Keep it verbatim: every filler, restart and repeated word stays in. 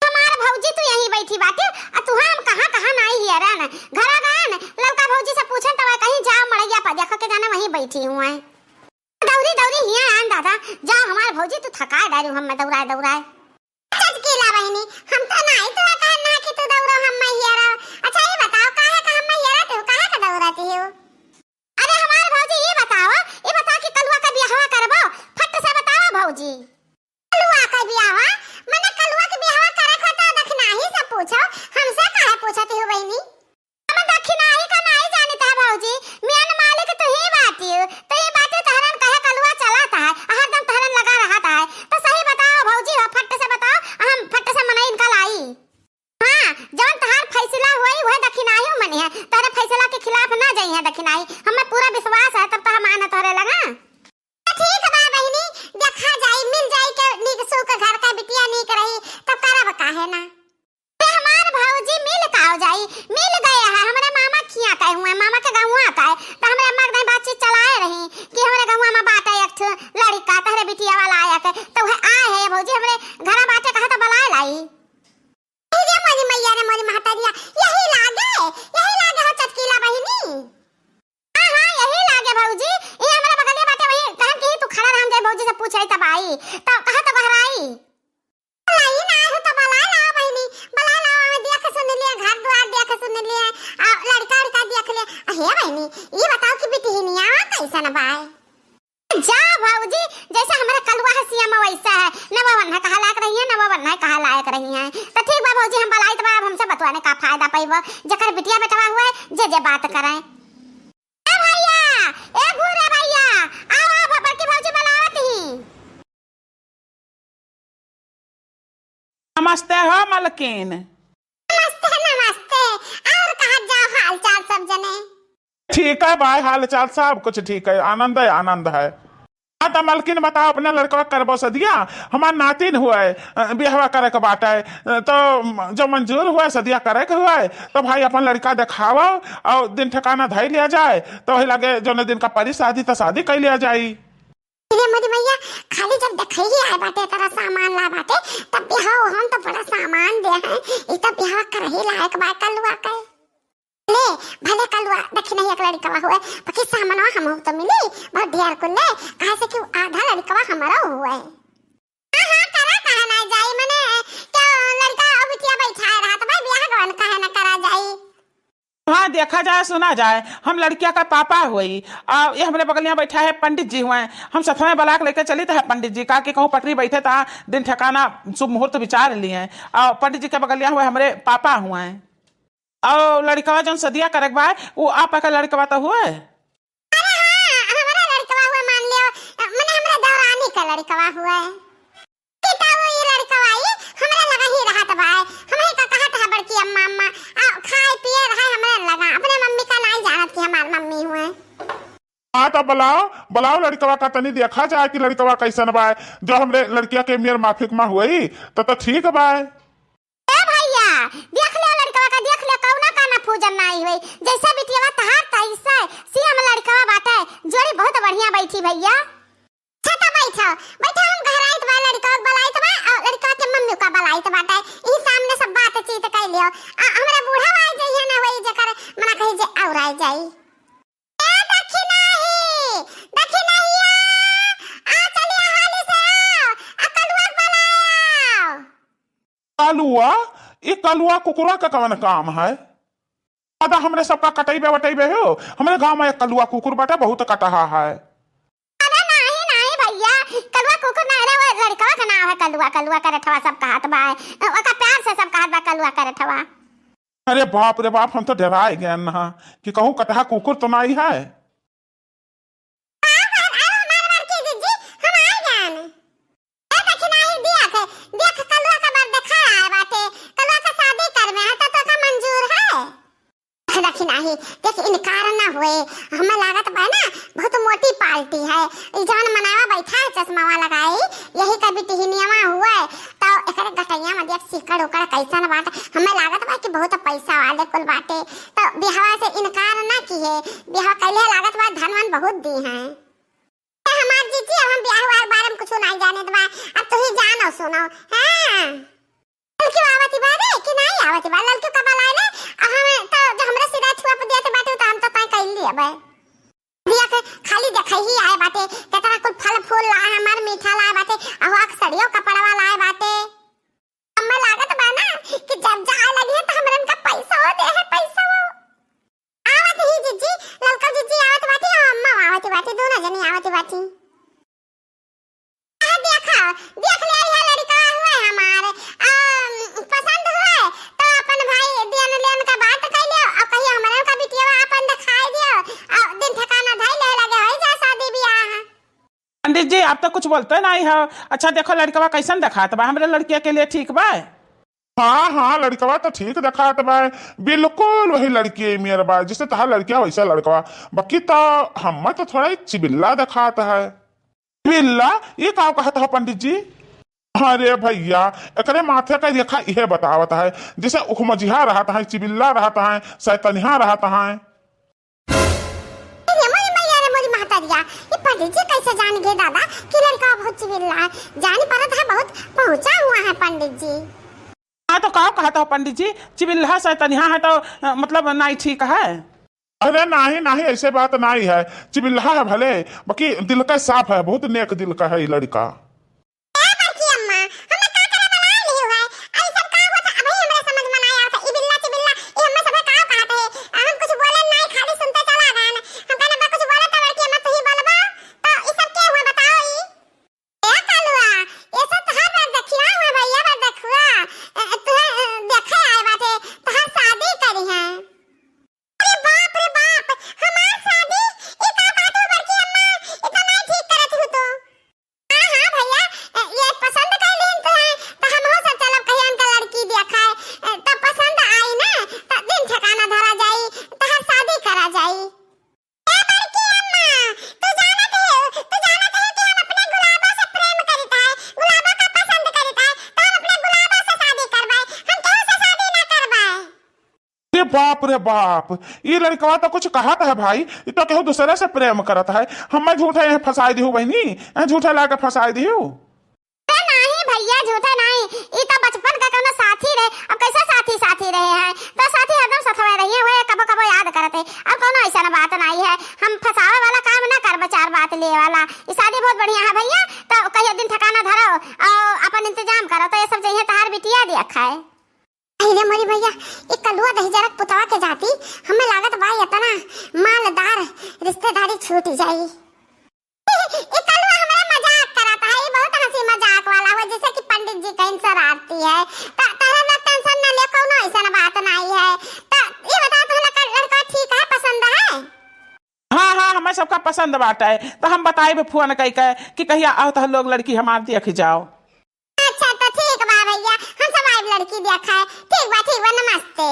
हमार भौजी तू यहीं बैठी बाटे, आ तुहा हम कहाँ कहाँ नाई हियरन। घरा गयन, ललका भौजी से पूछन तब कहीं जाओ मड़ैया पर देखो के जाने वहीं बैठी हुआ है। दौरी दौरी हिया आन दादा, जाओ हमार भौजी तू थकाए डारू हम दौड़ाए दौड़ाए। चटकीला बहिनी, हम तो नाई तो कहन ना कि तू दौड़ो हम हियरा। अच्छा ये बताओ काहे का हम हियरा तू काहे का दौड़ती हो? अरे हमार भौजी, ई बतावा, ई बतावा कि कलुआ का बियाहवा करबो? फट से बतावा भौजी। कलुआ का बियाहवा? मने कलुआ के बियाहवा करे खातिर दखिनाही से पूछो, हमसे काहे पूछत हो बहिनी? हम दखिनाही का नाई जानित है भौजी, मेन मालिक तू ही बाटियो, तो ये बाटे तहरन कहे कलुआ चलत है, हरदम तहरन लगा रहत है। तो सही बताओ भौजी हो, फट से बताओ, हम फट से मनई इनका लाई। हाँ, जौन तहार फैसला होई, वह दखिनाही मनिहैं। तोहरे फैसला के खिलाफ ना जइहैं दखिनाही। हमें पूरा विश्वास है, तब तो हम आना तोहरे लगा। ठीक बा बहिनी, देखा जाई, मिल जाई के नीक सुख घर का बिटिया नीक रही, तब करब काहे ना। ए हमार भौजी मिल काव जाई, मिल गए है, हमरे मामा खिया कहे हुए, मामा के गहुआ कहे, तो हमरे अम्मा के बातचीत चलाए रही कि हमरे गहुआ में बाटे एक ठो लड़का, तहरे बिटिया वाला आया के, तो वह आए है भौजी, हमरे घरा बाटे कहा तो बुलाए लाई। ए रे मोरी मैया रे मोरी महतरिया, यही लागे, यही लागे हो चटकीला बहिनी। हाँ, हाँ, यही लागे भौजी, ये हमरा बगलिया बाटे, वही कहन कि तू खड़ा रह, हम जाए भौजी से पूछ आई तब आई, तब कहा तो बहराई। लाई ना हो तो बुला लाओ बहिनी, बुला लाओ, हमें देख सुन लिए, घर द्वार देख सुन लिए, आ, लड़का उड़का देख लिए। आ, हे बहिनी, ये बताओ कि बिटिहनिया कैसन बाय? जा भौजी, जैसे हमरे कलुआ है सियामा वैसा है, न वो वन्हा कहा लायक रही है, न वो वन्हा कहा लायक रही है। तो ठीक बा भौजी, हम बलाइत बा, अब हमसे बतवाने का फायदा पइबो, जेकर बिटिया बेटवा हुआ है, जे जे बात करे। ए भैया, ए भूरे भैया, आओ, आओ, भ-, बड़की भौजी बुलावत ही। नमस्ते हो मलकिन। नमस्ते, नमस्ते। और कहा जाओ हाल चाल सब जने? ठीक है भाई, हाल चाल सब कुछ ठीक है, आनंद है, आनंद है। हाँ तो मलकिन बताओ, अपने लड़कवा करबो सदिया? हमार नातिन हुआ है, अ, बियाहवा करे के बाटे, अ, तो म-, जो मंजूर हुआ है सदिया करे के हुआ है, तो भाई अपन लड़का देखावो और दिन ठिकाना धई लिया जाए, तो वही लगे जौने दिन का परी शादी तो शादी कर लिया जाए। रे मोरी मैया, खाली जब देखै ही आए बाटे, तेरा सामान ला बाटे, तब बियाह हम तो बड़ा सामान दे हैं, ई तो बियाह करही लायक बा कलुआ के। ले, भले कलुआ दखिनही एक लड़कवा हुए, बाकी सामनवा हमहू तो मिली, बहुत ढेर कुल ले, काहे से कि आधा लड़कवा हमारा हुए। हाँ, हाँ, करा, कहा ना जाई, मने, क्या लड़का अब बिटिया बैठा है रहा, तो भाई बियाह गवन काहे ना करा जाई? हाँ, देखा जाए, सुना जाए, हम लड़किया का पापा हुई, आ, ये हमरे बगलिया बैठा है पंडित जी हुए, हम सथवे बलाक लेके चली तो है पंडित जी का कि कहूँ पटरी बैठे ता दिन ठिकाना शुभ मुहूर्त विचार लिए, आ, पंडित जी के बगलिया हुए हमरे पापा हुए, और लड़कवा जौन सदिया करे के बा, वो आप का लड़कवा तो हुए। अरे हाँ, हमरा लड़कवा हुए मान लियो, मने हमरा देवरानी का लड़कवा हुए। कि तो वो ये लड़कवा ई हमरा लगा ही रहत बा, हम ही का कहत है बड़की अम्मा, अम्मा, आ, खाए पिए रहे हमरा लगा, अपने मम्मी का नाई जानत कि हमार मम्मी हुए। हाँ, तो बुलाओ, बुलाओ लड़कवा का, तनी देखा जाए कि लड़कवा कैसन बा, जो हमरे लड़किया के मेर माफिक मा हुई, तो, तो ठीक बा। ए भैया, देख ले लड़कवा का, देख ले, कौना का ना पूजन नाई हुई, जैसे बिटियावा तहार तैसे, सेम लड़कवा बाटे, जोड़ी बहुत बढ़िया बैठी भैया। अच्छा, तो बैठो, बैठो, हम घर आइत बा, लड़का के बलाइत बा, और लड़का के मम्मी का बलाइत बाटे। ई सामने सब बातचीत कर लियो। आ, हमरा बूढ़ा आ जाइए ना, वही जकर मना कही जे और आ जाई। ए दखिनाही, दखिनहिया, आ चलिया हाली से आओ, आ कलुआ के बुलाओ। कलुआ? ई कलुआ कुकुरा का कवन काम है? दादा, हमरे सबका कटइबे वटइबे हो। हमरे गाँव में एक कलुआ कुकुर बाटे, बहुत कटहा है। अरे नाही, नाही भैया, कलुआ कुकुर ना रे, वो लड़कवा का नाम है कलुआ, कलुआ करठवा सब कहत बा। ओका प्यार से सब कहत बा कलुआ करठवा। अरे बाप रे बाप, हम तो डराए गए ना कि कहूँ कटहा कुकुर तो नाही है। हाँ, हाँ, अरे हमार बड़की जिज्जी, हम आ गए। ए दखिनाही देख, देख कलुआ का बर देखा आए बाटे, कलुआ का शादी करबे है तो तोका मंजूर है? दखिनाही, देख इनकार ना होए, हमें लागत बा ना बहुत मोटी पार्टी है, ई जवन मनावा बैठा है चश्मावा लगाई, यही का बिटिहनियावा हुए, तो एकरे गटैया में देख सीकड़ उकड़ कैसन बाटे, हमें लागत बा कि बहुत पैसा वाले कुल बाटे, तो बियाहवा से इनकार ना किहे, बियाह कैले लागत बा धन वन बहुत दी हैं। ए हमार जीजी, अब हम बियाह वार बारे में कुछ नहीं जाने बा। अब तू ही जान सुनो, हाँ। ललकी आवत बा रे कि नाहीं आवत बा? ललकी कब लाई रे? आ हम तो जो हमरा सिरा छुआ पे दिया बाटे, तो हम तो तय कइल लिया बे। दिया के खाली देखै ही आए बाटे, केतना कुल फल फूल लाए, हमार मीठा लाए बाटे, आ हुआ के सड़ियो कपड़वा लाए बाटे। हमें लागत बा ना कि जब जाए लगी है तो हमरन का पैसा हो दे है, पैसा हो। आवत ही जिज्जी, ललका जिज्जी आवत बाटी, आ अम्मा आवत बाटी, दोनों जनी आवत बाटी। आ देखा, देख ले, यह लड़का हुआ है हमारे, आ, पसंद हुआ है, तो अपन भाई दियन लेन का बात कर लियो, और कहियो हमरन का बिटिया अपन दिखाई दियो, और दिन ठिकाना धई ले लगे, होई जा शादी ब्याह। पंडित जी, आप तो कुछ बोलते नहीं हो। अच्छा, देखो, लड़कवा कैसन देखात बा, हमरे लड़किया के लिए ठीक बा? हाँ, हाँ, लड़कवा तो ठीक देखात बा, बिल्कुल वही लड़की मेर बा, जैसे तहार लड़किया वैसा लड़कवा। बाकी तो हम्मा तो थोड़ा ही चिबिल्ला देखात है। चिबिल्ला? ये का कहत है पंडित जी? अरे भैया, एकरे माथे का रेखा इहे बतावत है, जैसे उखमजिहा रहत है, चिबिल्ला रहत है, शैतनिहा रहत है। अरे मोरी मैया रे मोरी महतरिया, ये पंडित जी कैसे जान गए दादा कि लड़का बहुत चिबिल्ला है? जान परत है बहुत पहुंचा हुआ है पंडित जी। हाँ तो का कहत हो पंडित जी, चिबिल्ला शैतनिहा है तो अ, मतलब नाहीं ठीक है? अरे नाहीं नाहीं, ऐसे बात नाहीं है, चिबिल्ला है भले, बाकी दिल का साफ है, बहुत नेक दिल का है ये लड़का। ए बड़की अम्मा, हमें का करे बनाए लियो है? अरे सब का होत है, अबही हमरा समझ में नाहीं आवत है। ई बिल्ला चिबिल्ला, ई हमें सभे का कहत है? हम कुछ बोले नाहीं, खाली सुनते चला गए। हम कहने बा कुछ बोले तो बड़की अम्मा तू ही बोलबा। तो ई सब के हुआ बताओ ई? ए कालुआ, ये सब तोहार बड़ देखिया हुआ भैया बड़ देखुआ। ए, तोहे, ए, देखे आए बाटे, तोहार शादी करी है। अरे बाप रे बाप, हमार शादी? ई का बात हो बड़की अम्मा, ई तो नाहीं ठीक करत हो तू। हाँ, हाँ भैया, ए, ये पसंद कर लेन तो है, तो हमहू सब चलब कहिया उनका लड़की देखाए, ए, तब पसंद आई ना, तो दिन ठिकाना धरा जाई, तोहार शादी करा जाई। ए बड़की अम्मा, तू जानत है, तू जानत है कि हम अपने गुलाबा से प्रेम करित है, गुलाबा का पसंद करित है, तो हम अपने गुलाबा से शादी करबे, हम केहू से शादी ना करबे। अरे बाप रे बाप, ई लड़कवा तो कुछ कहत है भाई, ई तो केहू दूसरे से प्रेम करत है। हमें झूठे यहाँ फंसाई दिहू बहिनी, यहाँ झूठे लाके फंसाई दिहू। अरे नाहीं भैया, झूठे नाहीं, ई तो बचपन का कौनो साथी रहे। अब कैसे साथी साथी रहे हैं, तो साथी हरदम सथवे रही है, वह कबो कबो याद करत है। अब कौनो ऐसा बात नाहीं है, हम फंसावे वाला काम ना करबे, चार बात लिए वाला। ई शादी बहुत बढ़िया है भैया, तो कहियो दिन ठिकाना धरो और अपन इंतजाम करो, तो ये सब जइहे तहार बिटिया देखा है। अरे मोरी भैया, ई कलुआ दहिजरक पुतवा के जाती, हमें लागत बा इतना मालदार रिश्तेदारी छूट जाई। ई कलुआ हमरा मजाक करत है, ई बहुत हंसी मजाक वाला हो, जैसे कि पंडित जी कहीं शरारती है। त-, तहरा ना tension ना ले, कौनो ऐसन बात नाहीं है। त ई बताओ, तोहरा लड़का, लड़का ठीक है, पसंद है? हाँ, हाँ, हमें सबका पसंद बाटे, तो हम बताइबे फोन कई के कि कहिया आओ तो लोग लड़की हमार देख जाओ। अच्छा, तो ठीक बा भैया, हम सब आइब लड़की देखाए। ठीक बा, ठीक बा, नमस्ते।